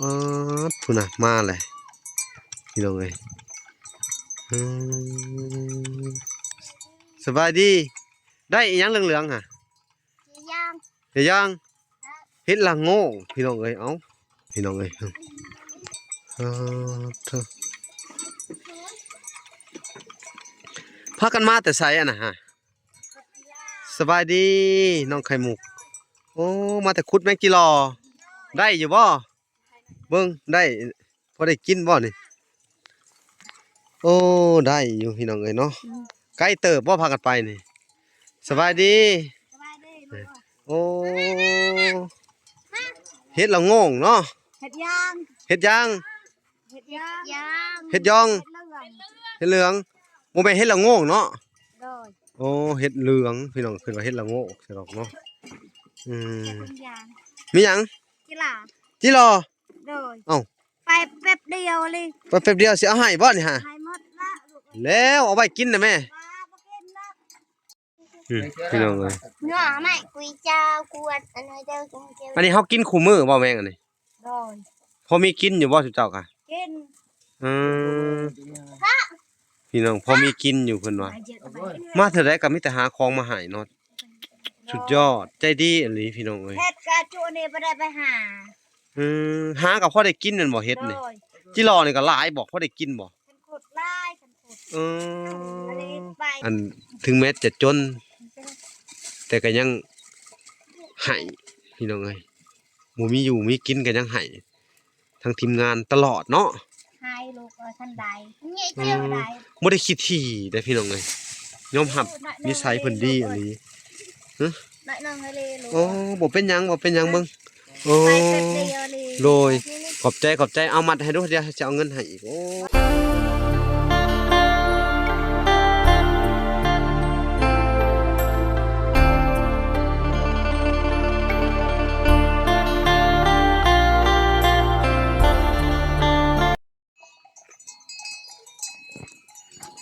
ອາ ພຸ້ນນະ ມາແຫຼະພີ່ນ້ອງເອີຍ. ອືມ ສະບາຍດີ. ໄດ້ອີ່ຫຍັງເຫຼືອງໆຫະ? ເຫັດຢາງ ເຫັດຢາງ ເຫັດລະໂງກພີ່ນ້ອງເອີຍ. ເອົ້າ ພີ່ນ້ອງເອີຍ ເອີ ເທີ ພາກັນມາແຕ່ໃສອັນນະຫະ? ສະບາຍດີນ້ອງໄຂ່ມຸກ. ໂອ້ ມາແຕ່ຂຸດແມງຈີ່ຫຼໍ່. ໄດ້ຢູ່ບໍ່? ເບິ່ງ ໄດ້ ພໍໄດ້ກິນບໍ່ນີ້? ໂອ້ ໄດ້ຢູ່ພີ່ນ້ອງເອີຍເນາະ. ອືມ ໄກເຕີບບໍ່ພາກັນໄປນີ້? ສະບາຍດີ ສະບາຍດີ. ໂອ້ ເຫັດລະໂງກເນາະ. ເຫັດຢາງ ເຫັດຢາງ ເຫັດຢາງ ເຫັດຢອງ ເຫັດເຫຼືອງ. ບໍ່ແມ່ນເຫັດລະໂງກເນາະ? ໂດຍ. ໂອ້ ເຫັດເຫຼືອງພີ່ນ້ອງ ເພິ່ນວ່າເຫັດລະໂງກຊະດອກເນາະ. ອືມ ເຫັດເຫຼືອງ. ມີຫຍັງ? ຈີ່ຫຼໍ່ ຈີ່ຫຼໍ່. ໂດຍ. ເອົ້າ ໄປແປັບດຽວເລີຍ ໄປແປັບດຽວ ຊິເອົາໃຫ້ບໍ່ນີ້ຫະ? ໃຫ້ໝົດລະລູກ. ແລ້ວເອົາໄວ້ກິນນະແມ່. ອືມ ພີ່ນ້ອງເອີຍ ເນາະ ໄມ້ກຸຍຈາວກວດອັນນັ້ນເດີ. ອັນນີ້ເຮົາກິນຄູ່ມື້ບໍ່ແມງອັນນີ້? ໂດຍ. ພໍມີກິນຢູ່ບໍ່ຊຸມເຈົ້າກະ? ກິນ. ອືມ ພີ່ນ້ອງ ພໍມີກິນຢູ່ເພິ່ນວ່າ. ມາເທື່ອໃດກໍມີແຕ່ຫາຂອງມາໃຫ້ເນາະ. ສຸດຍອດ ໃຈດີອີ່ຫຼີພີ່ນ້ອງເອີຍ. ເຮັດກະຈຸນີ້ບໍ່ໄດ້ໄປຫາ. ອືມ ຫາກໍພໍໄດ້ກິນແມ່ນບໍ່ເຫັດນີ້? ໂດຍ. ຈິຫຼໍ່ນີ້ກໍຫຼາຍບໍ່? ພໍໄດ້ກິນບໍ່? ຄັນຂຸດຫຼາຍ ຄັນຂຸດ. ເອີ ອັນນີ້ໄປ ອັນ ເຖິງແມ້ຈະຈົນ ແຕ່ກໍຍັງໃຫ້ພີ່ນ້ອງເອີຍ. ບໍ່ມີຢູ່ມີກິນກໍຍັງໃຫ້ ທັງທີມງານຕະຫຼອດເນາະ. ໃຫ້ລູກເອີຍ ຄັນໄດ້ ອືມ ບໍ່ໄດ້ຂີ້ຖີ່ເດ້ພີ່ນ້ອງເອີຍ ຍອມຮັບນິໄສເພິ່ນດີອີ່ຫຼີ. ຮະ ໂອ້ ບໍ່ເປັນຫຍັງ ບໍ່ເປັນຫຍັງ ເບິ່ງ. ໂອ້ ໄປແປັບດຽວເລີຍ. ໂດຍ ຂອບໃຈ ຂອບໃຈ. ເອົາມັດໃຫ້ດູ ດຽວຊິເອົາເງິນໃຫ້ອີກ. ໂອ້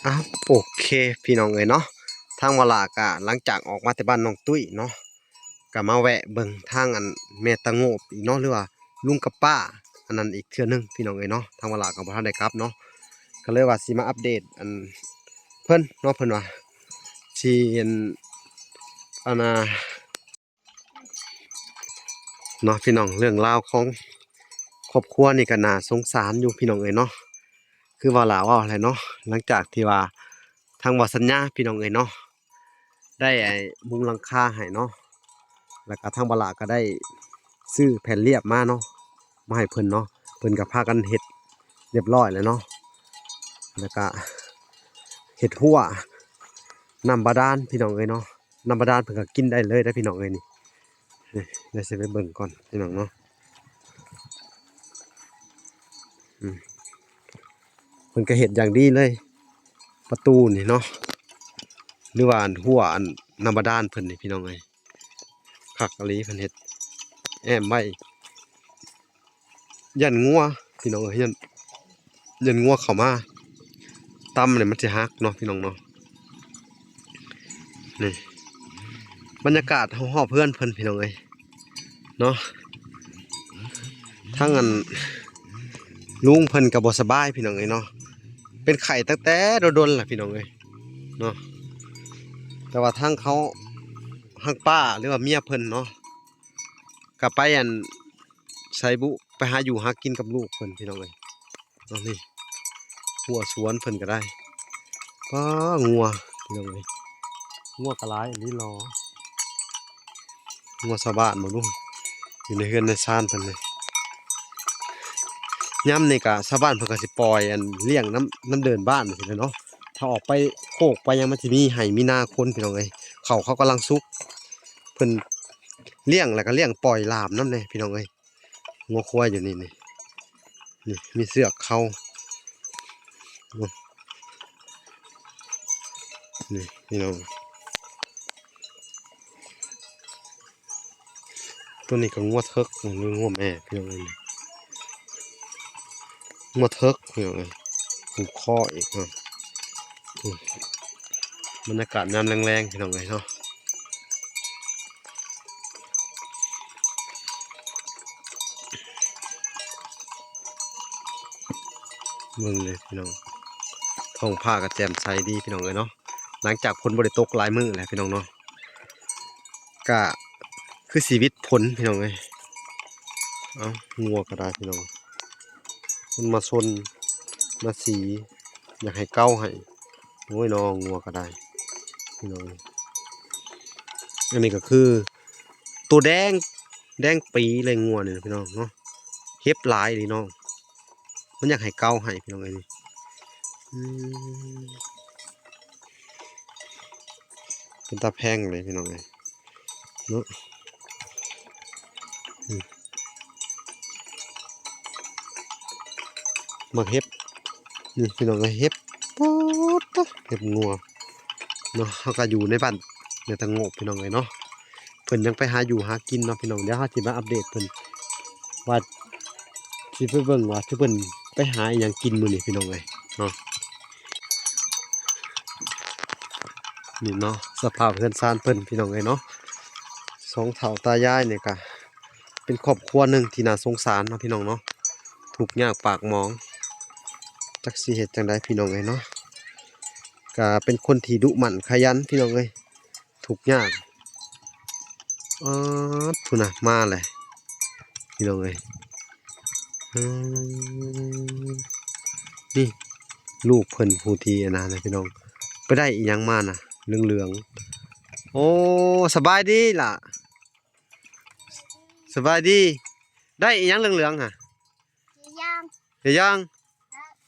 ອ້າວ ໂອເຄ ພີ່ນ້ອງເອີຍເນາະ. ທາງວາລາກະ ຫຼັງຈາກອອກມາແຕ່ບ້ານນ້ອງຕຸ້ຍເນາະ ກະມາແວະເບິ່ງທາງອັນແມ່ຕາໂງບອີກເນາະ ຫຼືວ່າລຸງກັບປ້າອັນນັ້ນອີກເທື່ອໜຶ່ງ ພີ່ນ້ອງເອີຍເນາະ. ທາງວາລາກໍບໍ່ທັນໄດ້ກັບເນາະ ກໍເລີຍວ່າຊິມາອັບເດດອັນເພິ່ນເນາະ. ເພິ່ນວ່າຊິອັນ ອັນນ່າ ເນາະພີ່ນ້ອງ ເລື່ອງລາວຂອງຄອບຄົວນີ້ກໍໜ້າສົງສານຢູ່ພີ່ນ້ອງເອີຍເນາະ. ຄືວ່າຫຼ້າເວົ້າແຫຼະເນາະ ຫຼັງຈາກທີ່ວ່າທາງບ່າວສັນຍາພີ່ນ້ອງເອີຍເນາະ ໄດ້ໄອ້ມຸງຫຼັງຄາໃຫ້ເນາະ ແລ້ວກໍທາງບ່າວຫຼ້າກໍໄດ້ຊື້ແຜ່ນລຽບມາເນາະ ມາໃຫ້ເພິ່ນເນາະ. ເພິ່ນກໍພາກັນເຮັດລຽບຮ້ອຍແລ້ວເນາະ ແລ້ວກໍເຮັດຮົ້ວນ້ຳບາດານພີ່ນ້ອງເອີຍເນາະ. ນ້ຳບາດານເພິ່ນກໍກິນໄດ້ເລີຍເດ້ພີ່ນ້ອງເອີຍນີ້. ນີ້ ດຽວຊິໄປເບິ່ງກ່ອນພີ່ນ້ອງເນາະ. ອືມ ເພິ່ນກໍເຮັດຢ່າງດີເລີຍ ປະຕູນີ້ເນາະ ຫຼືວ່າອັນຮົ້ວອັນນ້ຳບາດານເພິ່ນນີ້ພີ່ນ້ອງເອີຍ. ຄັກອີ່ຫຼີ ເພິ່ນເຮັດແອ້ມໄວ້ ຢ້ານງົວພີ່ນ້ອງເອີຍ ຢ້ານ ຢ້ານງົວເຂົ້າມາຕຳນີ້ມັນຊິຫັກເນາະພີ່ນ້ອງເນາະ. ນີ້ ບັນຍາກາດຮອບໆເຮືອນເພິ່ນພີ່ນ້ອງເອີຍເນາະ. ທາງອັນລຸງເພິ່ນກໍບໍ່ສະບາຍພີ່ນ້ອງເອີຍເນາະ ເປັນໄຂ້ຕັ້ງແຕ່ດົນໆແລ້ວພີ່ນ້ອງເອີຍເນາະ. ແຕ່ວ່າທາງເຂົາ ທາງປ້າ ຫຼືວ່າເມຍເພິ່ນເນາະ ກໍໄປອັນ ໃສບຸ ໄປຫາຢູ່ຫາກິນກັບລູກເພິ່ນພີ່ນ້ອງເອີຍ. ເອົານີ້ ຮົ້ວສວນເພິ່ນກໍໄດ້. ປ້າ ງົວພີ່ນ້ອງເອີຍ ງົວກໍຫຼາຍອີ່ຫຼີຫຼໍ. ງົວຊາວບ້ານບໍ່ຮູ້ ຢູ່ໃນເຮືອນໃນຊານເພິ່ນນີ້. ຍາມນີ້ກະຊາວບ້ານເພິ່ນກໍຊິປ່ອຍອັນລ້ຽງນຳ ນຳເດີ່ນບ້ານຊີ້ແຫຼະເນາະ. ຖ້າອອກໄປໂຄກໄປຫຍັງ ມັນຊິມີໄຮ່ມີນາຄົນພີ່ນ້ອງເອີຍ. ເຂົ້າເຂົາກຳລັງສຸກ ເພິ່ນລ້ຽງ ແລ້ວກໍລ້ຽງປ່ອຍລາມນຳແດ່ພີ່ນ້ອງເອີຍ. ງົວຄວາຍຢູ່ນີ້ ນີ້ ນີ້ມີເຊືອກເຂົາ ນີ້ພີ່ນ້ອງ. ຕົວນີ້ກໍງົວເຖິກ ງົວແມ່ພີ່ນ້ອງເອີຍ ງົວເຖິກພີ່ນ້ອງເອີຍ. ຜູກຄໍອີກເນາະ. ອືມ ບັນຍາກາດຍາມແລງໆ ພີ່ນ້ອງເອີຍເນາະ. ເບິ່ງເລີຍພີ່ນ້ອງ ທ້ອງຟ້າກໍແຈ່ມໃສດີພີ່ນ້ອງເອີຍເນາະ ຫຼັງຈາກຝົນບໍ່ໄດ້ຕົກຫຼາຍມື້ແລ້ວພີ່ນ້ອງເນາະ ກະຄືຊິຫວິດຝົນພີ່ນ້ອງເອີຍ. ເອົ້າ ງົວກໍໄດ້ພີ່ນ້ອງ ມັນມາຊົນມາສີ ຢາກໃຫ້ເກົາໃຫ້ ໂອ້ຍນ້ອງ ງົວກໍໄດ້ພີ່ນ້ອງເອີຍ. ອັນນີ້ກໍຄືໂຕແດງ ແດງປີເລີຍງົວນີ້ພີ່ນ້ອງເນາະ ເຫັບຫຼາຍອີ່ຫຼີນ້ອງ ມັນຢາກໃຫ້ເກົາໃຫ້ພີ່ນ້ອງເອີຍນີ້ ອືມ ເປັນຕາແພງເລີຍພີ່ນ້ອງເອີຍເນາະ ອືມ ໝາກເຫັບ ນີ້ພີ່ນ້ອງເອີຍ ເຫັບ ປາດຕະ ເຫັບງົວເນາະ ເຮົາກໍຢູ່ໃນບ້ານ ໃນຕະໂງບພີ່ນ້ອງເອີຍເນາະ ເພິ່ນຍັງໄປຫາຢູ່ຫາກິນເນາະພີ່ນ້ອງ ດຽວເຮົາຊິມາອັບເດດເພິ່ນ ວ່າຊິໄປເບິ່ງວ່າຄືເພິ່ນໄປຫາອີ່ຫຍັງກິນມື້ນີ້ພີ່ນ້ອງເອີຍເນາະ. ນີ້ເນາະ ສະພາບເຮືອນຊານເພິ່ນພີ່ນ້ອງເອີຍເນາະ ສອງເຖົ້າຕາຍາຍນີ້ກະເປັນຄອບຄົວໜຶ່ງທີ່ໜ້າສົງສານເນາະພີ່ນ້ອງເນາະ ທຸກຍາກປາກໝອງ ຈັກຊິເຮັດຈັ່ງໃດພີ່ນ້ອງເອີຍເນາະ ກະເປັນຄົນທີ່ດຸໝັ່ນຂະຫຍັນພີ່ນ້ອງເອີຍ. ທຸກຍາກ ອາດ ພຸ້ນນະ ມາແຫຼະພີ່ນ້ອງເອີຍ ອືມ ນີ້ລູກເພິ່ນຜູ້ທີ່ອັນນັ້ນນະພີ່ນ້ອງ ໄປໄດ້ອີ່ຫຍັງມານະ ເຫຼືອງໆ ໂອ້ ສະບາຍດີຫຼ້າ ສະບາຍດີ ໄດ້ອີ່ຫຍັງເຫຼືອງໆຫັ້ນ ເຫັດຫຍັງ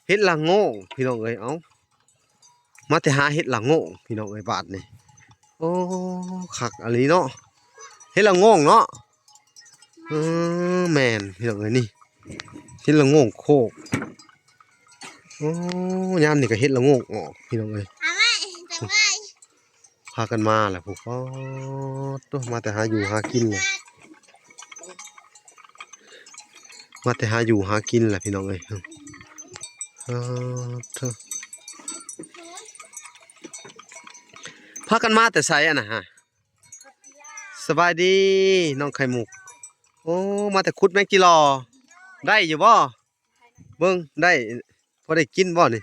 ເຫັດລະໂງກພີ່ນ້ອງເອີຍ ເອົ້າ ມາແຕ່ຫາເຫັດລະໂງກພີ່ນ້ອງເອີຍ ບາດນີ້ ໂອ້ ຄັກອີ່ຫຼີເນາະ ເຫັດລະໂງກເນາະ ເອີ ແມ່ນພີ່ນ້ອງເອີຍ ນີ້ເຫັດລະໂງກໂຄກ ໂອ້ ຍາມນີ້ກໍເຫັດລະໂງກອອກພີ່ນ້ອງເອີຍ ເອົາໄວ້ ຈັກໄວ້ ພາກັນມາແຫຼະ ໂອ້ ໂຕ ມາແຕ່ຫາຢູ່ຫາກິນແຫຼະ ມາແຕ່ຫາຢູ່ຫາກິນແຫຼະພີ່ນ້ອງເອີຍ ເອີ ໂທ້ ພາກັນມາແຕ່ໃສອັນນະຮະ? ສະບາຍດີນ້ອງໄຂ່ມຸກ ໂອ້ ມາແຕ່ຂຸດແມງຈີ່ຫຼໍ່ ໄດ້ຢູ່ບໍ່? ເບິ່ງ ໄດ້ ພໍໄດ້ກິນບໍ່ນີ້?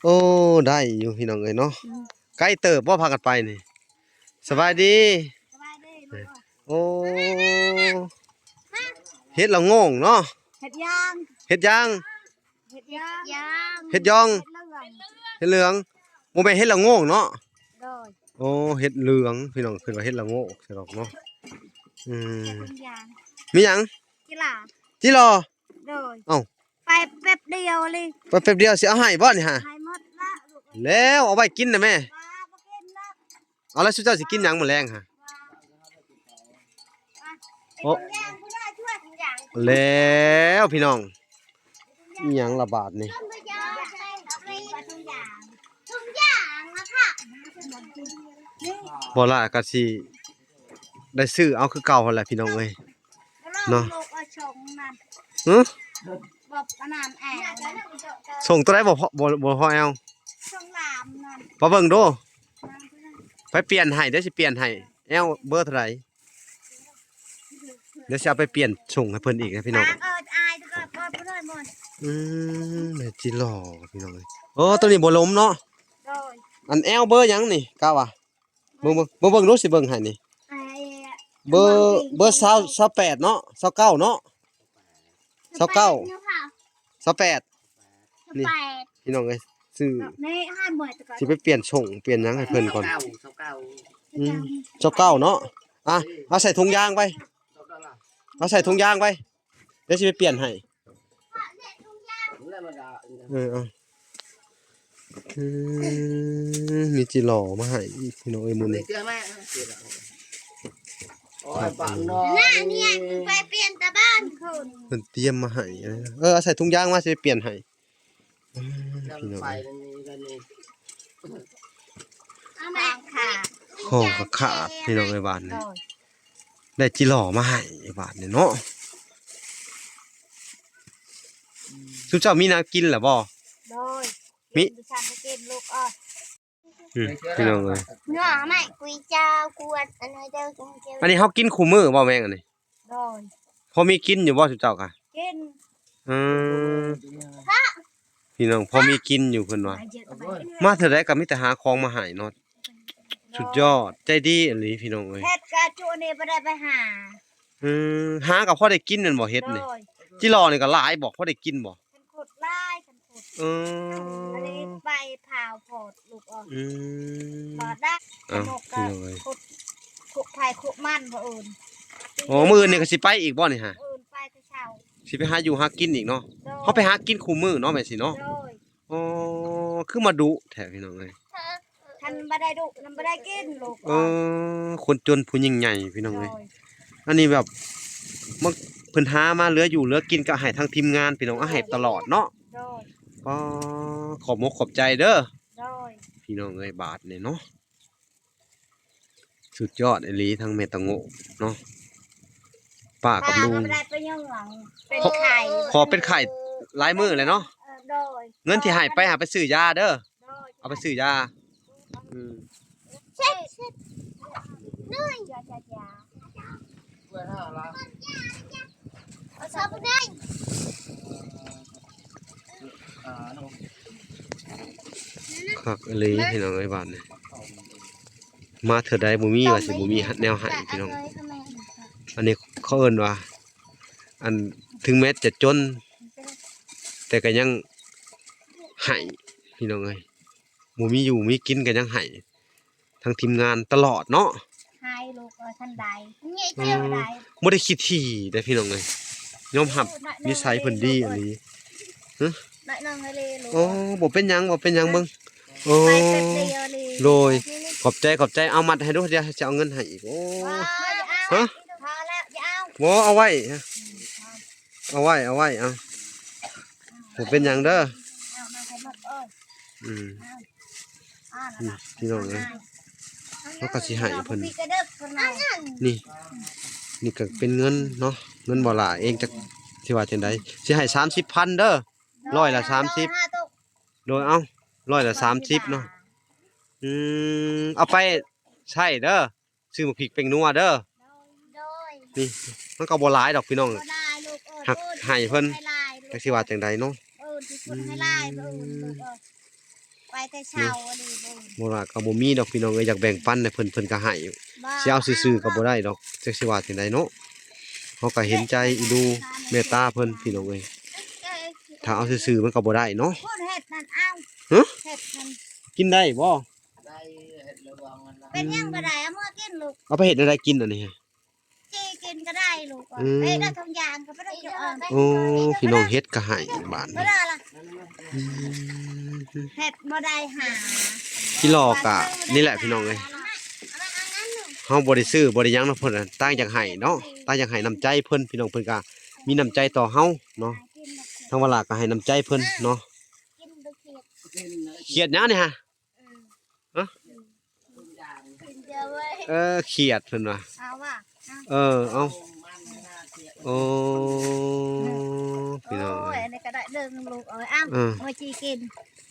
ໂອ້ ໄດ້ຢູ່ພີ່ນ້ອງເອີຍເນາະ ອືມ ໄກເຕີບບໍ່ພາກັນໄປນີ້? ສະບາຍດີ ສະບາຍດີ ໂອ້ ເຫັດລະໂງກເນາະ ເຫັດຫຍັງ ເຫັດຫຍັງ ເຫັດຫຍັງ ເຫັດຫຍັງ ເຫັດເຫຼືອງ ເຫັດເຫຼືອງ ບໍ່ແມ່ນເຫັດລະໂງກເນາະ ໂດຍ ໂອ້ ເຫັດເຫຼືອງ ພີ່ນ້ອງ ຄິດວ່າເຫັດລະໂງກຊະດອກເນາະ ອືມ ເຫັດຫຍັງ ມີຫຍັງ? ຈີ່ຫຼໍ່ ຈີ່ຫຼໍ່ ໂດຍ ເອົ້າ ໄປແປັບດຽວເລີຍ ໄປແປັບດຽວ ຊິເອົາໃຫ້ບໍ່ນີ້ຫະ? ໃຫ້ໝົດລະລູກ ແລ້ວເອົາໄວ້ກິນນະແມ່ ບໍ່ກິນລະ ເອົາລະ ຊຸມເຈົ້າຊິກິນຫຍັງມື້ແລງຫະ? ໂອ້ ແລ້ວພີ່ນ້ອງ ອີ່ຫຍັງລະບາດນີ້ ບໍ່ລະ ກະຊິໄດ້ຊື້ເອົາຄືເກົ່າຫັ້ນແຫຼະພີ່ນ້ອງເອີຍ ເນາະ ຮຶ ສົ່ງໂຕໃດບໍ່ພໍ ບໍ່ ບໍ່ພໍແອວ ສົ່ງລາມນັ້ນ ມາເບິ່ງດູ ໄປປ່ຽນໃຫ້ ດຽວຊິປ່ຽນໃຫ້ ແອວເບີເທົ່າໃດ ດຽວຊິເອົາໄປປ່ຽນສົ່ງໃຫ້ເພິ່ນອີກນະພີ່ນ້ອງ ອາຍ ອາຍ ອາຍ ອາຍ ອາຍ ອາຍ ອາຍ ອາຍ ອາຍ ອືມ ແມ່ນຈິຫຼໍ່ພີ່ນ້ອງເອີຍ ໂອ້ ໂຕນີ້ບໍ່ລົ້ມເນາະ ໂດຍ ອັນແອວເບີຫຍັງນີ້ ກະວ່າ ເບິ່ງ ເບິ່ງ ເບິ່ງ ເບິ່ງດູ ຊິເບິ່ງໃຫ້ນີ້ ເບີ ເບີຊາວ ຊາວແປດເນາະ ຊາວເກົ້າເນາະ ຊາວເກົ້າ ຊາວແປດ ນີ້ ຊາວແປດ ພີ່ນ້ອງເອີຍ ຊື້ ນີ້ ຫ້າໝື່ນ ຊິໄປປ່ຽນສົ່ງປ່ຽນຫຍັງໃຫ້ເພິ່ນກ່ອນ ຊາວເກົ້າ ຊາວເກົ້າ ອືມ ຊາວເກົ້າເນາະ ອ່ະ ເອົາໃສ່ຖົງຢາງໄປ ເອົາໃສ່ຖົງຢາງໄປ ດຽວຊິໄປປ່ຽນໃຫ້ ເອີ ເອົາ ອືມ ມີຈິຫຼໍ່ມາໃຫ້ອີກ ພີ່ນ້ອງເອີຍ ມື້ນີ້ ໜ້າເນຍ ໄປປ່ຽນຕາບ້ານຄົນ ເພິ່ນຕຽມມາໃຫ້ ເອີ ເອົາໃສ່ຖົງຢາງມາ ຊິໄປປ່ຽນໃຫ້ ອືມ ພີ່ນ້ອງເອີຍ ເອົາແມ່ ຂອງກໍຂາດ ພີ່ນ້ອງເອີຍ ບາດນີ້ ໂດຍ ໄດ້ຈິຫຼໍ່ມາໃຫ້ບາດນີ້ເນາະ ຊຸມເຈົ້າມີແນວກິນແລ້ວບໍ່? ໂດຍ ມີ ກິນ ລູກເອີຍ ອືມ ພີ່ນ້ອງເອີຍ ເນາະ ແມ່ ກຸຍຈາວ ກວດ ອັນນັ້ນເດີ ອັນນີ້ເຮົາກິນຄູ່ມື້ບໍ່ແມງອັນນີ້? ໂດຍ ພໍມີກິນຢູ່ບໍ່ຊຸມເຈົ້າກະ? ກິນ ອືມ ພີ່ນ້ອງ ພໍມີກິນຢູ່ເພິ່ນວ່າ ມາເທື່ອໃດກໍມີແຕ່ຫາຂອງມາໃຫ້ເນາະ. ສຸດຍອດ ໃຈດີອີ່ຫຼີພີ່ນ້ອງເອີຍ. ເຮັດກະຈຸນີ້ບໍ່ໄດ້ໄປຫາ. ອືມ ຫາກໍພໍໄດ້ກິນແມ່ນບໍ່ ເຫັດນີ້? ໂດຍ. ຈິຫຼໍ່ນີ້ກໍຫຼາຍບໍ່ ພໍໄດ້ກິນບໍ່? ຄັນຂຸດຫຼາຍ ຄັນຂຸດ. ເອີ ອັນນີ້ໄປພາວໂພດລູກອອກ. ອືມ ບໍ່ໄດ້. ອ່ະ ສະໜຸກກໍ ພີ່ນ້ອງເອີຍ ຂຸດ ຂຸດໄຜຂຸດມັນ ມື້ອື່ນ. ອໍ ມື້ອື່ນນີ້ກໍຊິໄປອີກບໍ່ນີ້ຫະ? ມື້ອື່ນໄປແຕ່ເຊົ້າ ຊິໄປຫາຢູ່ຫາກິນອີກເນາະ. ໂດຍ. ເຮົາໄປຫາກິນຄູ່ມື້ເນາະ ແມ່ນຊິເນາະ. ໂດຍ. ອໍ ຄືມາດຸແທ້ພີ່ນ້ອງເອີຍ. ຄັນບໍ່ໄດ້ດຸນຳບໍ່ໄດ້ກິນລູກ. ເອີ ຄົນຈົນຜູ້ຍິ່ງໃຫຍ່ພີ່ນ້ອງເອີຍ. ໂດຍ. ອັນນີ້ແບບ ມັນ ເພິ່ນຫາມາເຫຼືອຢູ່ເຫຼືອກິນກໍໃຫ້ທາງທີມງານພີ່ນ້ອງ ເອົາໃຫ້ຕະຫຼອດເນາະ. ໂດຍ. ອໍ ຂອບອົກຂອບໃຈເດີ. ໂດຍ. ພີ່ນ້ອງເອີຍ ບາດນີ້ເນາະ ສຸດຍອດອີ່ຫຼີ ທັງແມ່ຕາໂງ່ເນາະ ປ້າກັບລຸງ. ເປັນໄຂ້ ພໍເປັນໄຂ້ຫຼາຍມື້ແລ້ວເນາະ. ເອີ ໂດຍ. ເງິນທີ່ໃຫ້ໄປຫາໄປຊື້ຢາເດີ. ໂດຍ. ເອົາໄປຊື້ຢາ. ອືມ ເຊັດ ເຊັດ ເນີຍ ຢາ ຢາ ຢາ ເອົາຊາບູໄດ້. ຄັກອີ່ຫຼີພີ່ນ້ອງເອີຍ ບາດນີ້ ມາເທື່ອໃດບໍ່ມີວ່າຊິບໍ່ມີແນວໃຫ້ພີ່ນ້ອງ. ອັນນີ້ເຂົາເອີ້ນວ່າ ອັນ ເຖິງແມ້ຈະຈົນ ແຕ່ກໍຍັງໃຫ້ພີ່ນ້ອງເອີຍ. ບໍ່ມີຢູ່ມີກິນກໍຍັງໃຫ້ທາງທີມງານຕະຫຼອດເນາະ. ໃຫ້ລູກເອີຍ ທັນໄດ້ ອືມ ບໍ່ໄດ້ຂີ້ຖີ່ເດ້ພີ່ນ້ອງເອີຍ ຍອມຮັບນິໄສເພິ່ນດີອີ່ຫຼີ. ຮະ ໂອ້ ບໍ່ເປັນຫຍັງ ບໍ່ເປັນຫຍັງ ເບິ່ງ. ໂອ້ ໂດຍ ຂອບໃຈ ຂອບໃຈ. ເອົາມັດໃຫ້ດູ ດຽວຊິເອົາເງິນໃຫ້ອີກ. ໂອ້ ຮະ ບໍ່ ເອົາໄວ້ ເອົາໄວ້ ເອົາໄວ້ ເອົາ ບໍ່ເປັນຫຍັງເດີ. ອືມ ນີ້ພີ່ນ້ອງເອີຍ ເຮົາກໍຊິໃຫ້ເພິ່ນ. ນີ້ ນີ້ກໍເປັນເງິນເນາະ ເງິນບໍ່ຫຼາຍເອງ ຈັກຊິວ່າຈັ່ງໃດ. ຊິໃຫ້ສາມສິບພັນເດີ ຮ້ອຍລະສາມສິບ. ໂດຍ ເອົາ ຮ້ອຍລະສາມສິບເນາະ. ອືມ ເອົາໄປໃຊ້ເດີ ຊື້ໝາກພິກແປ້ງນົວເດີ. ໂດຍ ໂດຍ. ນີ້ ມັນກໍບໍ່ຫຼາຍດອກພີ່ນ້ອງ ບໍ່ຫຼາຍລູກເອີຍ ຫາກໃຫ້ເພິ່ນ ຈັກຊິວ່າຈັ່ງໃດເນາະ. ເອີ ໃຫ້ຫຼາຍເພິ່ນລູກເອີຍ ໄປແຕ່ເຊົ້າ. ບໍ່ຫຼາຍກໍບໍ່ມີດອກພີ່ນ້ອງເອີຍ ຢາກແບ່ງປັນໃຫ້ເພິ່ນ ເພິ່ນກໍໃຫ້. ຊິເອົາຊື່ໆກໍບໍ່ໄດ້ດອກ ຈັກຊິວ່າຈັ່ງໃດເນາະ. ເຮົາກໍເຫັນໃຈອີ່ດູ ເມດຕາເພິ່ນພີ່ນ້ອງເອີຍ ຖ້າເອົາຊື່ໆມັນກໍບໍ່ໄດ້ເນາະ. ເຮັດນັ້ນ ເອົາ ຮະ ເຮັດນັ້ນ ກິນໄດ້ບໍ່? ເປັນຫຍັງບໍ່ໄດ້ ເອົາເມືອກິນລູກ. ເອົາໄປເຮັດແນວໃດກິນອັນນີ້? ຈີ່ກິນກໍໄດ້ລູກ. ອືມ ເອີ ໄດ້ທຸກຢ່າງກໍບໍ່ໄດ້. ໂອ້ ພີ່ນ້ອງ ເຫັດກໍໃຫ້ບາດນີ້. ອືມ ເຮັດບໍ່ໄດ້ຫາ ກິໂລກະນີ້ແຫຼະພີ່ນ້ອງເອີຍ. ເຮົາບໍ່ໄດ້ຊື້ບໍ່ໄດ້ຫຍັງເນາະ ເພິ່ນຕ່າງຢາກໃຫ້ເນາະ ຕ່າງຢາກໃຫ້ນ້ຳໃຈເພິ່ນ ພີ່ນ້ອງ ເພິ່ນກະມີນ້ຳໃຈຕໍ່ເຮົາເນາະ. ທາງວາລາກະໃຫ້ນ້ຳໃຈເພິ່ນເນາະ. ຄຽດຫຍັງນີ້ຫະ? ຮະ? ເອີ ຄຽດເພິ່ນວ່າ. ເອົາວ່າ ເອີ ເອົາ. ໂອ້ ພີ່ນ້ອງເອີຍ ອັນນີ້ກໍໄດ້ເດີລູກເອີຍ. ເອົາ ເອີ ເອົາຈີ່ກິນ.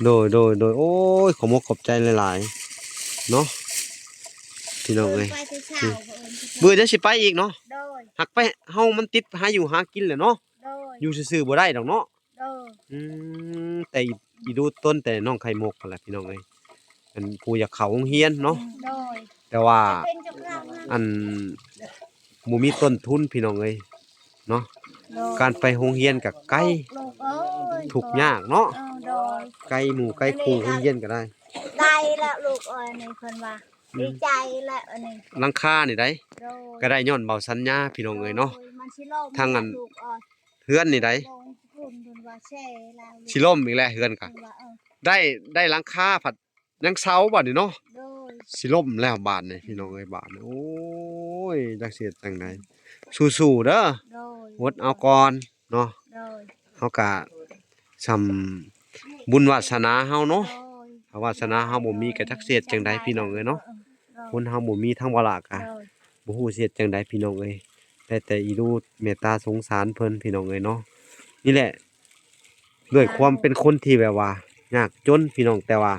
ໂດຍ ໂດຍ ໂດຍ. ໂອ້ຍ ຂອບອົກຂອບໃຈຫຼາຍໆເນາະ ພີ່ນ້ອງເອີຍ. ມື້ອື່ນຊິໄປອີກເນາະ. ໂດຍ. ຫາກໄປ ເຮົາມັນຕິດຫາຢູ່ຫາກິນແຫຼະເນາະ. ໂດຍ. ຢູ່ຊື່ໆບໍ່ໄດ້ດອກເນາະ. ໂດຍ. ອືມ ແຕ່ອີ່ດູຕົນແຕ່ນ້ອງໄຂ່ມຸກຫັ້ນແຫຼະພີ່ນ້ອງເອີຍ ອັນຜູ້ຢາກເຂົ້າໂຮງຮຽນເນາະ. ໂດຍ. ແຕ່ວ່າ ອັນ ບໍ່ມີຕົ້ນທຶນພີ່ນ້ອງເອີຍເນາະ. ໂດຍ. ການໄປໂຮງຮຽນກໍໄກ ທຸກຍາກເນາະ. ເອີ ໂດຍ. ໄກໝູ່ໄກຄູ່ ໂຮງຮຽນກໍໄດ້ ໄດ້ແລ້ວລູກເອີຍ ນີ້ເພິ່ນວ່າ ອືມ ດີໃຈແລ້ວອັນນີ້. ຫຼັງຄານີ້ໄດ໋ ໂດຍ ກໍໄດ້ຍ້ອນເບົາສັນຍາພີ່ນ້ອງເອີຍເນາະ. ໂດຍ. ມັນຊິລົ້ມ ທາງອັນ ລູກເອີຍ ເຮືອນນີ້ໄດ໋ ຊິລົ້ມອີກແລ້ວເຮືອນກະ ເພິ່ນວ່າ ເອີ ໄດ້ ໄດ້ຫຼັງຄາພັດຍັງເສົາບາດນີ້ເນາະ. ໂດຍ. ຊິລົ້ມແລ້ວບາດນີ້ພີ່ນ້ອງເອີຍ ບາດນີ້. ໂອ້ຍ ຈັກຊິເຮັດຈັ່ງໃດ ສູ້ໆເດີ. ໂດຍ. ອົດເອົາກ່ອນເນາະ. ໂດຍ. ເຮົາກະຊ່ຳບຸນວາສະໜາເຮົາເນາະ. ໂດຍ. ຖ້າວາສະໜາເຮົາບໍ່ມີກະຈັກຊິເຮັດຈັ່ງໃດພີ່ນ້ອງເອີຍເນາະ. ໂດຍ. ຄົນເຮົາບໍ່ມີ ທາງວາລາກະ ໂດຍ ບໍ່ຮູ້ຊິເຮັດຈັ່ງໃດພີ່ນ້ອງເອີຍ ໄດ້ແຕ່ອີ່ດູເມດຕາສົງສານເພິ່ນພີ່ນ້ອງເອີຍເນາະ. ນີ້ແຫຼະ ດ້ວຍຄວາມເປັນຄົນທີ່ແບບວ່າຍາກຈົນພີ່ນ້ອງ ແຕ່ວ່າ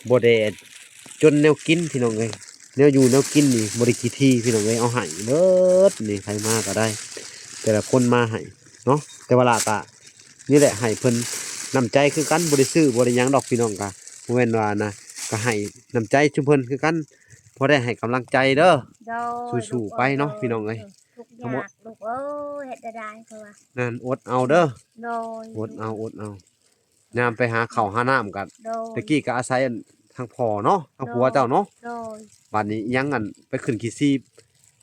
ບໍ່ໄດ້ຈົນແນວກິນພີ່ນ້ອງເອີຍ. ແນວຢູ່ແນວກິນນີ້ບໍ່ໄດ້ຂີ້ຖີ່ພີ່ນ້ອງເອີຍ ເອົາໃຫ້ເບິດນີ້ ໃຜມາກໍໄດ້ ແຕ່ລະຄົນມາໃຫ້ເນາະ. ແຕ່ວ່າລະກະນີ້ແຫຼະ ໃຫ້ເພິ່ນ ນ້ຳໃຈຄືກັນ ບໍ່ໄດ້ຊື້ບໍ່ໄດ້ຫຍັງດອກພີ່ນ້ອງ ກະບໍ່ແມ່ນວ່ານະ ກະໃຫ້ນ້ຳໃຈຊຸມເພິ່ນຄືກັນ ພໍໄດ້ໃຫ້ກຳລັງໃຈເດີ. ໂດຍ ສູ້ໆໄປເນາະພີ່ນ້ອງເອີຍ. ທຸກຍາກລູກເອີຍ ເຮັດໄດ້ເພາະວ່າ ນັ້ນ ອົດເອົາເດີ. ໂດຍ ອົດເອົາ ອົດເອົາ. ຍາມໄປຫາເຂົ້າຫານ້ຳກໍ ໂດຍ ແຕ່ກີ້ກໍອາໄສອັນທາງພໍ່ເນາະ ທາງຜົວເຈົ້າເນາະ. ໂດຍ ບັດນີ້ຫຍັງອັນໄປຂຶ້ນຂີ້ຊີ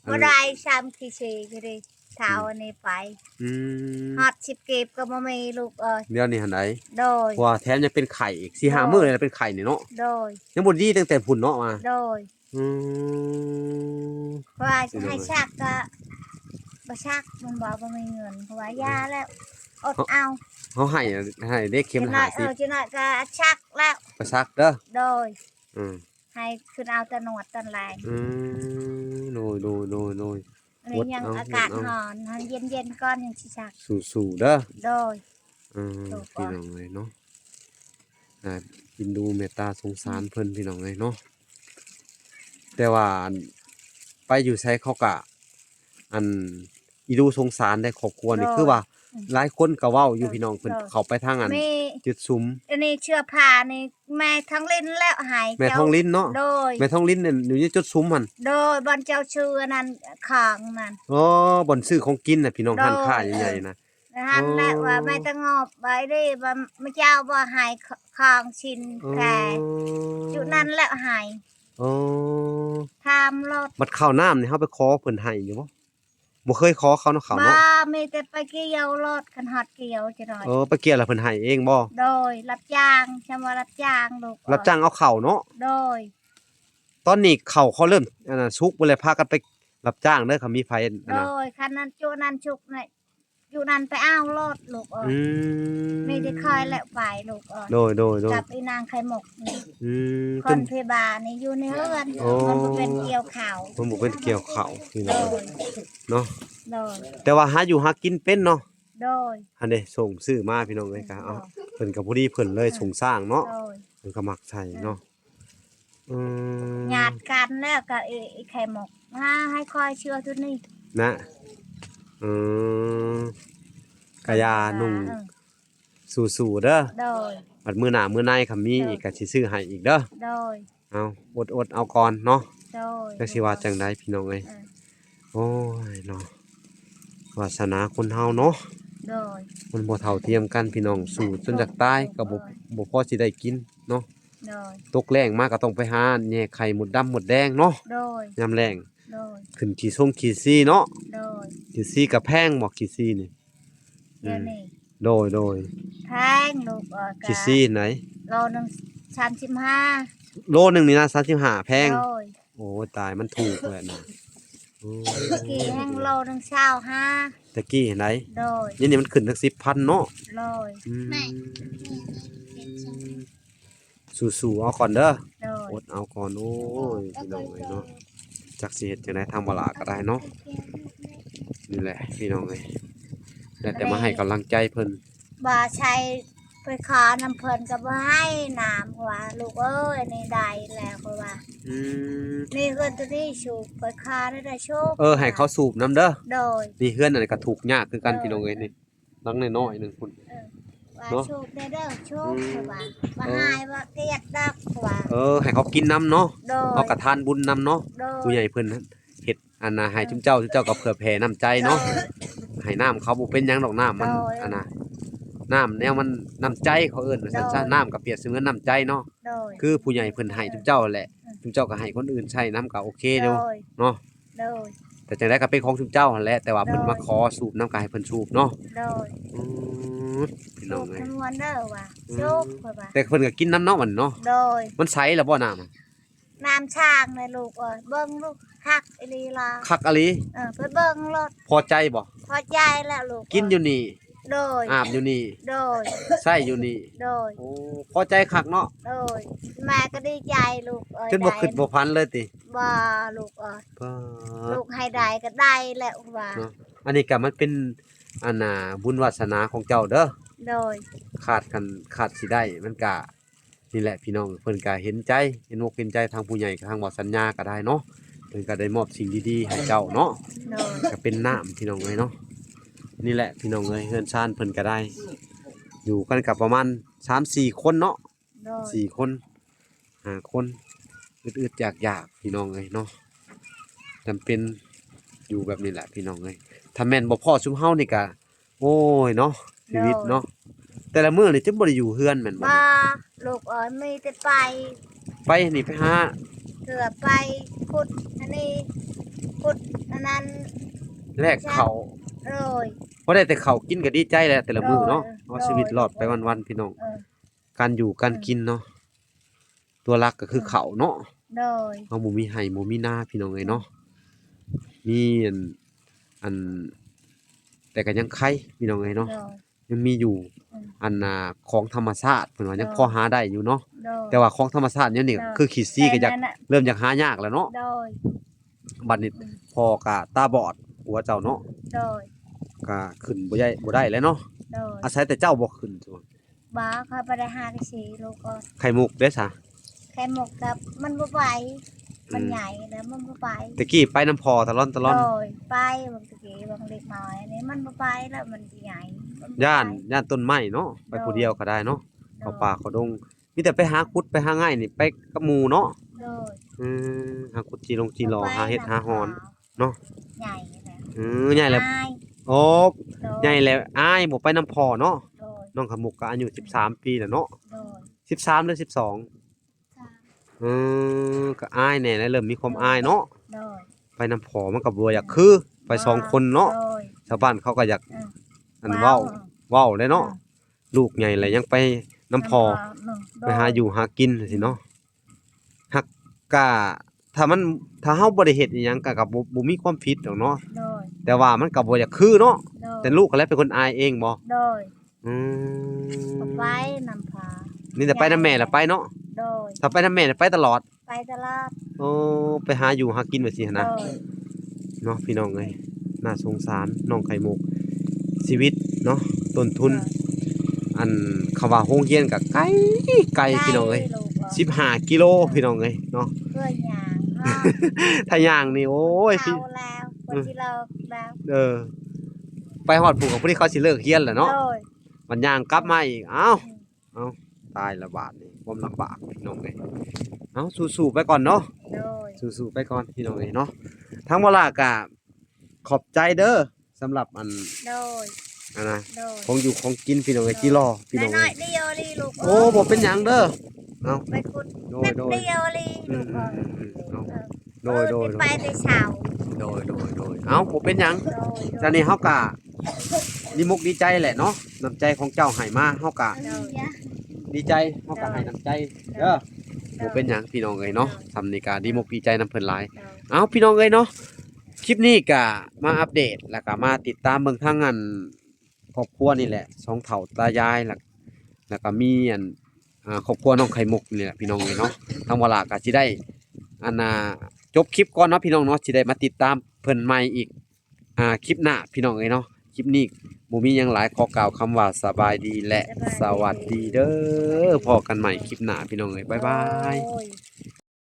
ອັນ ບໍ່ໄດ້ຊ້ຳຂີ້ຊີຢູ່ເດ ເທົ່າອັນນີ້ໄປ. ອືມ ຮອດສິບກີບກໍບໍ່ມີລູກເອີຍ ດຽວນີ້ຫັ້ນໃດ. ໂດຍ ເພາະວ່າແຖມຍັງເປັນໄຂ້ອີກ ສີ່ຫ້າ ໂດຍ ມື້ແລ້ວເປັນໄຂ້ນີ້ເນາະ. ໂດຍ ຍັງບໍ່ດີຕັ້ງແຕ່ພຸ້ນເນາະວ່າ. ໂດຍ ອືມ ເພາະວ່າໃຫ້ຊັກກໍບໍ່ຊັກ ມັນບໍ່ ບໍ່ມີເງິນ ເພາະວ່າຢາແລ້ວ ອົດເອົາ. ເຮົາໃຫ້ ໃຫ້ເດ້ ເຂັມລະຫ້າສິບ ເອີ ຈັກໜ້ອຍກໍຊັກແລ້ວ ໄປຊັກເດີ. ໂດຍ ອືມ ໃຫ້ຂຶ້ນເອົາຕອນນວດຕອນແລງ. ອືມ ໂດຍ ໂດຍ ໂດຍ ໂດຍ. ອັນນີ້ຍັງອາກາດຮ້ອນ ໃຫ້ເຢັນໆກ່ອນ ຍັງຊິຊັກ. ສູ້ໆເດີ. ໂດຍ ເອີ ພີ່ນ້ອງເອີຍເນາະ ອ່າ ເອັນດູເມດຕາສົງສານເພິ່ນ ພີ່ນ້ອງເອີຍເນາະ. ແຕ່ວ່າ ອັນ ໄປຢູ່ໃສເຂົາກະ ອັນ ອີດູສົງສານໄດ໋ ຄອບຄົວນີ້ ຄືວ່າ ອືມ ຫຼາຍຄົນກໍເວົ້າຢູ່ ເອີ ພີ່ນ້ອງ ເພິ່ນ ເອີ ເຂົ້າໄປທາງອັນ ແມ່ ຈຸດສຸມ ອັນນີ້ເຊື້ອຜ້ານີ້ ແມ່ທອງລິນແລ້ວໃຫ້ ແມ່ທອງລິນເນາະ. ໂດຍ ແມ່ທອງລິນນັ້ນຢູ່ໃນຈຸດສຸມຫັ້ນ. ໂດຍ ບ່ອນເຈົ້າຊື້ອັນນັ້ນ ຂອງນັ້ນ. ອໍ ບ່ອນຊື້ຂອງກິນນະ ພີ່ນ້ອງ. ໂດຍ ຮ້ານຄ້າໃຫຍ່ໆນະ. ເອີ ຫັ້ນແຫຼະ ອໍ ວ່າແມ່ຕະງອບໄວ້ເດ້ ວ່າເຈົ້າບໍ່ໃຫ້ຂອງຊິນແທ້. ອໍ ຈຸນັ້ນແຫຼະໃຫ້. ອໍ ຖາມໂລດ. ບັດເຂົ້ານ້ຳນີ້ ເຮົາໄປຂໍເພິ່ນໃຫ້ຢູ່ບໍ່? ບໍ່ເຄີຍຂໍເຂົາເນາະ ເຂົ້າເນາະ. ບໍ່ ມີແຕ່ໄປກ່ຽວໂລດ ຄັນຮອດກ່ຽວຈະໜ້ອຍ. ເອີ ໄປກ່ຽວແລ້ວເພິ່ນໃຫ້ເອງບໍ່? ໂດຍ ຮັບຈ້າງ ຊ່ຳວ່າຮັບຈ້າງລູກ. ຮັບຈ້າງເອົາເຂົ້າເນາະ. ໂດຍ ຕອນນີ້ເຂົ້າເຂົາເລີ່ມ ອັນນັ້ນ ສຸກເບິດແລ້ວ ພາກັນໄປຮັບຈ້າງເດີ ຄັນມີໃຜ ອັນ ໂດ ນັ້ນ ຍ ຄັນນັ້ນຈຸນັ້ນສຸກນີ້ ຢູ່ນັ້ນໄປເອົາໂລດລູກເອີຍ. ອືມ ມີແຕ່ຂ້ອຍແຫຼະໄປລູກເອີຍ. ໂດຍໆໆ ກັບອີນາງໄຂ່ມຸກນີ້. ອືມ ຄົນທີ່ບ້ານນີ້ຢູ່ໃນເຮືອນ. ໂອ້ ມັນບໍ່ເປັນກ່ຽວເຂົ້າ ມັນບໍ່ເປັນກ່ຽວເຂົ້າພີ່ນ້ອງ. ໂດຍ ເນາະ. ໂດຍ ແຕ່ວ່າຫາຢູ່ຫາກິນເປັນເນາະ. ໂດຍ ຫັ້ນເດ້ ສົ່ງຊື້ມາພີ່ນ້ອງເອີຍ. ໂດຍ ກໍເອົາ ເພິ່ນກໍພໍດີເພິ່ນເລີຍ ເອີ ສົງສ້າງເນາະ. ໂດຍ ເພິ່ນກໍມັກໃສ່ເນາະ. ເອີ ອືມ ຍາດກັນແລ້ວກໍອີ ອີໄຂ່ໝົກ ມາໃຫ້ຂ້ອຍເຊື່ອຈຸດນີ້ນະ. ເອີ ກະຢ່າ ເອີ ນຸ່ງ ເອີ ສູ້ໆເດີ. ໂດຍ ບັດມື້ໜ້າມື້ໃນຄັນມີ ໂດຍ ອີກກໍຊິຊື້ໃຫ້ອີກເດີ. ໂດຍ ເອົາ ອົດໆເອົາກ່ອນເນາະ. ໂດຍ ຈັກຊິວ່າຈັ່ງໃດພີ່ນ້ອງເອີຍ. ເອີ ໂອ້ຍເນາະ ວາສະໜາຄົນເຮົາເນາະ. ໂດຍ ມັນບໍ່ເທົ່າທຽມກັນພີ່ນ້ອງ. ສູ້ຈົນຢາກຕາຍກໍບໍ່ ບໍ່ພໍຊິໄດ້ກິນເນາະ. ໂດຍ ຕົກແລ້ງມາກໍຕ້ອງໄປຫາແຍ່ໄຂ່ມົດດຳມົດແດງເນາະ. ໂດຍ ຍາມແລ້ງ. ໂດຍ ຂຶ້ນຂີ້ຊົງຂີ້ຊີເນາະ. ໂດຍ ຂີ້ຊີກໍແພງບໍ່ ຂີ້ຊີນີ້? ດຽວນີ້ ອືມ ໂດຍໆ ແພງລູກເອີຍ. ຂີ້ຊີໄດ໋? ໂລໜຶ່ງສາມສິບຫ້າ. ໂລໜຶ່ງນີ້ນະ ສາມສິບຫ້າ ແພງ. ໂດຍ ໂອ້ຍ ຕາຍ ມັນຖືກແລ້ວນະ. ໂອ້ຍ ຕະກີ້ແຮ່ງໂລໜຶ່ງຊາວຫ້າ ຕະກີ້ຫັ້ນໃດ໋. ໂດຍ ດຽວນີ້ມັນຂຶ້ນຕັ້ງສິບພັນເນາະ. ໂດຍ ອືມ ສູ້ໆເອົາກ່ອນເດີ. ໂດຍ ອົດເອົາກ່ອນ. ໂອ້ຍ ພີ່ນ້ອງເອີຍເນາະ ຈັກຊິເຮັດຈັ່ງໃດ ທາງບໍ່ຫຼ້າກໍໄດ້ເນາະ. ນີ້ແຫຼະພີ່ນ້ອງເອີຍ ໄດ້ແຕ່ມາໃຫ້ກຳລັງໃຈເພິ່ນ. ບໍ່ໃຊ່ ຂ້ອຍຂໍນຳເພິ່ນກໍບໍ່ໃຫ້ນຳ ເພາະວ່າ ລູກເອີຍ ອັນນີ້ໄດ້ແລ້ວ ເພາະວ່າ ອືມ ນີ້ເຮືອນຕົວນີ້ສູບ ຂ້ອຍຂໍໄດ້ສູບ. ເອີ ໃຫ້ເຂົາສູບນຳເດີ. ໂດຍ ນີ້ເຮືອນອັນນີ້ກໍທຸກຍາກຄືກັນ. ເອີ ພີ່ນ້ອງເອີຍ ນີ້ຫຼັງນ້ອຍໆໜຶ່ງພຸ້ນ. ເອີ ວ່າ ເນາະ ສູບແດ່ເດີ ສູບ ອືມ ເພາະວ່າ ບໍ່ ເອີ ໃຫ້ວ່າກຽດດອກ ເພາະວ່າ ເອີ ໃຫ້ເຂົາກິນນຳເນາະ. ໂດຍ ເຮົາກໍທານບຸນນຳເນາະ. ໂດຍ ຜູ້ໃຫຍ່ເພິ່ນເຮັດ ອັນນ່າ ໃຫ້ ໂດຍ ຊຸມເຈົ້າ ຊຸມເຈົ້າກໍເພື່ອແຜ່ນ້ຳໃຈເນາະ. ໂດຍ ໃຫ້ນ້ຳເຂົາບໍ່ເປັນຫຍັງດອກ ນ້ຳມັນ ໂດຍ ອັນນ່າ ນ້ຳແນວມັນ ນ້ຳໃຈເຂົາເອີ້ນວ່າຊັ້ນຊະ. ໂດຍ ນ້ຳກໍປຽບສະເໝືອນນ້ຳໃຈເນາະ. ໂດຍ ຄືຜູ້ໃຫຍ່ເພິ່ນໃຫ້ ໂດຍ ຊຸມເຈົ້າແຫຼະ. ອືມ ຊຸມເຈົ້າກໍໃຫ້ຄົນອື່ນໃຊ້ນຳກໍໂອເຄຢູ່ ໂດຍ ເນາະ. ໂດຍ ແຕ່ຈັ່ງໃດກໍເປັນຂອງຊຸມເຈົ້າຫັ້ນແຫຼະ ແຕ່ວ່າເພິ່ນ ໂດຍ ມາຂໍສູບນຳກໍໃຫ້ເພິ່ນສູບເນາະ. ໂດຍ ອືມ ພີ່ນ້ອງເອີຍ ສູບນ້ຳມ່ວນເດີວ່າ ອືມ ສູບ ເພິ່ນວ່າ ແຕ່ເພິ່ນກໍກິນນຳເນາະ ບັດນີ້ເນາະ. ໂດຍ ມັນໃສແລ້ວບໍ່ນ້ຳ? ນ້ຳຊ່າງເລີຍລູກເອີຍ ເບິ່ງລູກ ຄັກອີ່ຫຼີລະ ຄັກອີ່ຫຼີ. ເອີ ໄປເບິ່ງໂລດ. ພໍໃຈບໍ່? ພໍໃຈແລ້ວລູກເອີຍ. ກິນຢູ່ນີ້? ໂດຍ ອາບຢູ່ນີ້? ໂດຍ ໃຊ້ຢູ່ນີ້? ໂດຍ ໂອ້ ພໍໃຈຄັກເນາະ. ໂດຍ ແມ່ກໍດີໃຈລູກເອີຍ ຈົນບໍ່ຄິດບໍ່ຝັນເລີຍຕິ? ບໍ່ລູກເອີຍ ປ້າ ລູກໃຫ້ໄດ້ກໍໄດ້ແລ້ວວ່າເນາະ. ອັນນີ້ກໍມັນເປັນ ອັນນ່າ ບຸນວາສະໜາຂອງເຈົ້າເດີ. ໂດຍ ຂາດ ຄັນຂາດຊິໄດ້ ມັນກະ ນີ້ແຫຼະພີ່ນ້ອງ ເພິ່ນກະເຫັນໃຈ ເຫັນອົກເຫັນໃຈ ທາງຜູ້ໃຫຍ່ ທາງບໍ່ສັນຍາກໍໄດ້ເນາະ. ເພິ່ນກໍໄດ້ມອບສິ່ງດີໆໃຫ້ເຈົ້າເນາະ. ໂດຍ ກໍເປັນນ້ຳພີ່ນ້ອງເອີຍເນາະ. ນີ້ແຫຼະພີ່ນ້ອງເອີຍ ເຮືອນຊານເພິ່ນກໍໄດ້ ຢູ່ກັນກໍປະມານສາມສີ່ຄົນເນາະ ໂດຍ ສີ່ຄົນ ຫ້າຄົນ ອຶດໆຢາກໆ ພີ່ນ້ອງເອີຍເນາະ ຈຳເປັນຢູ່ແບບນີ້ແຫຼະ ພີ່ນ້ອງເອີຍ ຖ້າແມ່ນບໍ່ພໍ້ຊຸມເຮົານີ້ກະ ໂອ້ຍເນາະ ໂດຍ ຊີວິດເນາະ ແຕ່ລະມື້ນີ້ຈະບໍ່ໄດ້ຢູ່ເຮືອນແມ່ນບໍ່? ບໍ່ ລູກເອີຍ ມີແຕ່ໄປ ໄປນີ້ໄປຫາ ເທື່ອໄປຂຸດອັນນີ້ ຂຸດອັນນັ້ນ ແລກເຂົ້າ ໂດຍ ພໍໄດ້ແຕ່ເຂົ້າກິນກໍດີໃຈແລ້ວແຕ່ລະມື້ເນາະ ໂດຍ ເອົາຊີວິດລອດໄປວັນໆ ພີ່ນ້ອງ ເອີ ການຢູ່ການກິນເນາະ ຕົວຫຼັກກໍຄືເຂົ້າເນາະ ໂດຍ ເຮົາບໍ່ມີໄຮ່ບໍ່ມີນາ ພີ່ນ້ອງເອີຍເນາະ ມີອັນ ອັນ ແຕ່ກໍຍັງໄຄ ພີ່ນ້ອງເອີຍເນາະ ໂດຍ ຍັງມີຢູ່ ອືມ ອັນ ອ່າ ຂອງທຳມະຊາດ ເພິ່ນວ່າຍັງ ໂດຍ ພໍຫາໄດ້ຢູ່ເນາະ ໂດຍ ແຕ່ວ່າຂອງທຳມະຊາດດຽວນີ້ ໂດຍ ຄືຂີ້ຊີກໍຢາກ ແມ່ນແຫຼະ ເລີ່ມຢາກຫາຍາກແລ້ວເນາະ ໂດຍ ບັດນີ້ ອືມ ພໍ່ກໍຕາບອດກວ່າເຈົ້າເນາະ ໂດຍ ກໍຂຶ້ນບໍ່ໄດ້ ບໍ່ໄດ້ແລ້ວເນາະ ໂດຍ ອາໄສແຕ່ເຈົ້າບໍ່ຂຶ້ນ ບໍ່ ຂ້ອຍບໍ່ໄດ້ຫາໄປຊີ້ລູກເອີຍ ໄຂ່ມຸກເດ້ຊະ? ໄຂ່ມຸກກໍມັນບໍ່ໄປ ມັນ ອືມ ໃຫຍ່ແລ້ວມັນບໍ່ໄປ ແຕ່ກີ້ໄປນຳພໍ່ຕະຫຼອດຕະຫຼອດ ໂດຍ ໄປບາງຕະກີ້ບາງເລັກນ້ອຍນີ້ມັນບໍ່ໄປແລ້ວ ມັນຊິໃຫຍ່ ມັນບໍ່ໄປ ຢ້ານ ຢ້ານຕົ້ນໄມ້ເນາະ ໄປ ໂດຍ ຜູ້ດຽວກໍໄດ້ເນາະ ໂດຍ ເຂົ້າປ່າເຂົ້າດົງ ມີແຕ່ໄປຫາຂຸດໄປຫາງ່າຍນີ້ໄປກັບໝູ່ເນາະ ໂດຍ ອືມ ຫາຂຸດຈີ່ລົງຈີ່ຫຼໍ່ ໄປ ຫາເຫັດ ນຳ ຫາຫອນ ເນາະ ໃຫຍ່ແລ້ວ ເອີ ໃຫຍ່ແລ້ວ ອາຍ ໂອ້ ໂດຍ ໃຫຍ່ແລ້ວອາຍ ບໍ່ໄປນຳພໍ່ເນາະ ໂດຍ ນ້ອງໄຂ່ມຸກກໍອາຍຸ ອືມ ສິບສາມປີແລ້ວເນາະ ໂດຍ ສິບສາມ ຫຼື ສິບສອງ? ສາມ ເອີ ກໍອາຍແດ່ແຫຼະ ເລີ່ມມີຄວາມອາຍເນາະ ໂດຍ ໄປນຳພໍ່ມັນກໍບໍ່ຢາກຄື ໄປສອງຄົນເນາະ ໂດຍ ຊາວບ້ານເຂົາກໍຢາກ ເອີ ອັນ ເວົ້າ ເວົ້າ ເວົ້າແຫຼະເນາະ ເອີ ລູກໃຫຍ່ແລ້ວຍັງໄປນຳພໍ່ ນຳພໍ່ເນາະ ໂດຍ ໄປຫາຢູ່ຫາກິນຈັ່ງຊີ້ເນາະ ຫາກກະ ຖ້າມັນ ຖ້າເຮົາບໍ່ໄດ້ເຮັດອີ່ຫຍັງກະ ກະບໍ່ ບໍ່ມີຄວາມຜິດດອກເນາະ ໂດຍ ແຕ່ວ່າມັນກະບໍ່ຢາກຄືເນາະ ໂດຍ ແຕ່ລູກຫັ້ນແຫຼະເປັນຄົນອາຍເອງບໍ່? ໂດຍ ອືມ ກໍໄປນຳພາ ມີແຕ່ໄປນຳແມ່ລະໄປເນາະ ໂດຍ ຖ້າໄປນຳແມ່ລະໄປຕະຫຼອດ ໄປຕະຫຼອດ ໂອ້ ໄປຫາຢູ່ຫາກິນແບບຊີ້ຫັ້ນນະ ໂດຍ ເນາະ ພີ່ນ້ອງເອີຍ ໜ້າສົງສານນ້ອງໄຂ່ມຸກ ຊີວິດເນາະ ຕົ້ນທຶນ ເອີ ອັນ ຄຳວ່າໂຮງຮຽນກໍໄກ ໄກ ໄກ ພີ່ນ້ອງເອີຍ ລູກເອີຍ ສິບຫ້າກິໂລ ພີ່ນ້ອງເອີຍເນາະ ເພື່ອຍ່າງເນາະ ຖ້າຍ່າງນີ້ ໂອ້ຍ ເຖົ້າແລ້ວ ເອີ ເພິ່ນຊິເລີກແລ້ວ ເອີ ໄປຮອດພຸ້ນກໍພໍດີເຂົາຊິເລີກຮຽນແລ້ວເນາະ ໂດຍ ບັດຍ່າງກັບມາອີກ ເອົ້າ ອືມ ເອົ້າ ຕາຍລະບາດນີ້ ຄວາມລຳບາກພີ່ນ້ອງເອີຍ ເອົ້າ ສູ້ໆໄປກ່ອນເນາະ ໂດຍ ສູ້ໆໄປກ່ອນພີ່ນ້ອງເອີຍເນາະ ທາງບໍ່ຫຼ້າກະຂອບໃຈເດີ ສຳລັບອັນ ໂດຍ ອັນນະ ໂດຍ ຂອງຢູ່ຂອງກິນພີ່ນ້ອງເອີຍ ໂດຍ ຈີ່ຫຼໍ່ພີ່ນ້ອງເອີຍ ນ້ອຍໆດຽວອີ່ຫຼີລູກ ໂອ້ ບໍ່ເປັນຫຍັງເດີ ເອົ້າ ໄປຂຸດ ໂດຍ ແປັບດຽວອີ່ຫຼີ ອືມ ລູກເອີຍ ອືມ ອືມ ເອົ້າ ເອີ ໂດຍ ໂດຍ ໂດຍ ໄປແຕ່ເຊົ້າ ໂດຍ ໂດຍ ໂດຍ ເອົ້າ ບໍ່ເປັນຫຍັງ ໂດຍ ໂດຍ ຈາກນີ້ເຮົາກະ ດີມຸກດີໃຈແຫຼະເນາະ ນ້ຳໃຈຂອງເຈົ້າໃຫ້ມາ ເຮົາກະ ໂດຍ ດີໃຈ ເຮົາກະໃຫ້ນ້ຳໃຈເດີ ໂດຍ ບໍ່ເປັນຫຍັງພີ່ນ້ອງເອີຍເນາະ ໂດຍ ຊ່ຳນີ້ກະດີມຸກດີໃຈນຳເພິ່ນຫຼາຍ ໂດຍ ເອົ້າ ພີ່ນ້ອງເອີຍເນາະ ຄລິບນີ້ກະມາອັບເດດ ແລ້ວກະມາຕິດຕາມເບິ່ງທາງອັນ ຄອບຄົວນີ້ແຫຼະ ສອງເຖົ້າຕາຍາຍ ແລ້ວ ແລ້ວກະມີອັນ ອ່າ ຄອບຄົວນ້ອງໄຂ່ມຸກນີ້ແຫຼະພີ່ນ້ອງເອີຍເນາະ ທາງວາລາກະຊິໄດ້ ອັນນ່າ ຈົບຄລິບກ່ອນເນາະພີ່ນ້ອງເນາະ ຊິໄດ້ມາຕິດຕາມເພິ່ນໃໝ່ອີກ ອ່າ ຄລິບໜ້າພີ່ນ້ອງເອີຍເນາະ ຄລິບນີ້ບໍ່ມີຫຍັງຫຼາຍ ຂໍກ່າວຄຳວ່າສະບາຍດີ ແລະ ສະບາຍດີ ສະຫວັດດີເດີ ພໍ້ກັນໃໝ່ຄລິບໜ້າພີ່ນ້ອງເອີຍ ບາຍບາຍ ໂອ້ຍ